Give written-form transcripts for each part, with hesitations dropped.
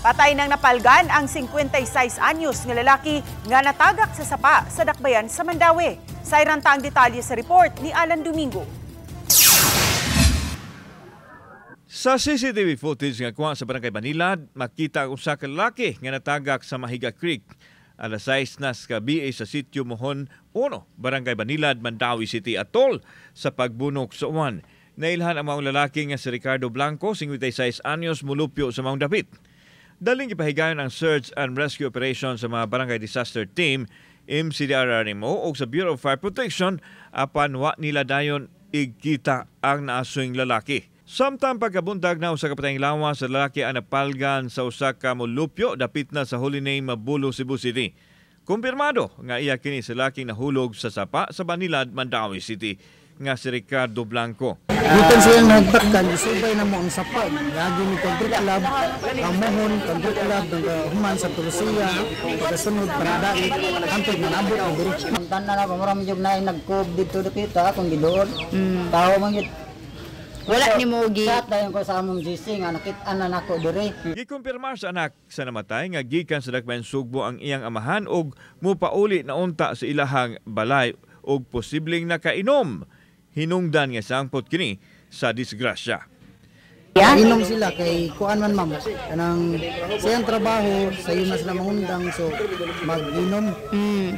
Patay nang napalgan ang 56 anyos nga lalaki nga natagak sa sapa sa Dakbayan sa Mandaue. Sayran ta ang detalye sa report ni Alan Domingo. Sa CCTV footage nga kuha sa Barangay Banilad, makita ang usa ka lalaki nga natagak sa Mahiga Creek. Alas 6 na sa gabi sa sitio Mohon 1, Barangay Banilad, Mandaue City atol sa pagbunok sa uwan. Nailhan ang maong lalaki nga si Ricardo Blanco, 56 anyos, mulupyo sa maong dapit. Daling gipahigayon ang search and rescue operation sa mga barangay disaster team, MCDRRMO o sa Bureau of Fire Protection apan wa nila dayon igkita ang naaswing lalaki. Samtang pagkabuntag na usa ka patayng lawas sa lalaki ang napalgan sa usa ka molupyo dapit na sa Holy Name, Mabulo, Cebu City. Kumpirmado nga iya kini sa lalaking nahulog sa sapa sa Banilad, Mandaue City nga si Ricardo Blanco. Gikan siyang nagtakkan, isubay na mo ang sapa. Lagi ni Country Club, ang Mohon, Country Club, human sa Tulusiya, pagkasunod, Paradait, hantod manabot ang diri. Tanan na ako, murang medyo na nagkub dito dapita, akong gidoon. Tao man yun. Wala ni mo gi Chat dayon ko sa among GC nga nakit-an na nako diri. Gikumpirmar sa anak sa namatay nga gikan sa Dakbayan Sugbo ang iyang amahan og mupauli na unta sa ilahang balay og posibleng nakainom. Hinungdan nga sangpot kini sa disgrasya. Inom sila kay kuan man, ma'am, kanang sa iyang trabaho, sa iyo na sila mangundang, so mag-inom.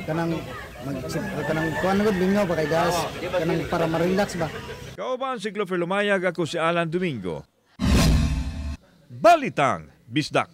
Kanang mag kanang kuan gud lingaw ba kay gas, kanang para ma-relax ba. Kauban si Clover Lumayag, ako si Alan Domingo. Balitang Bisdak.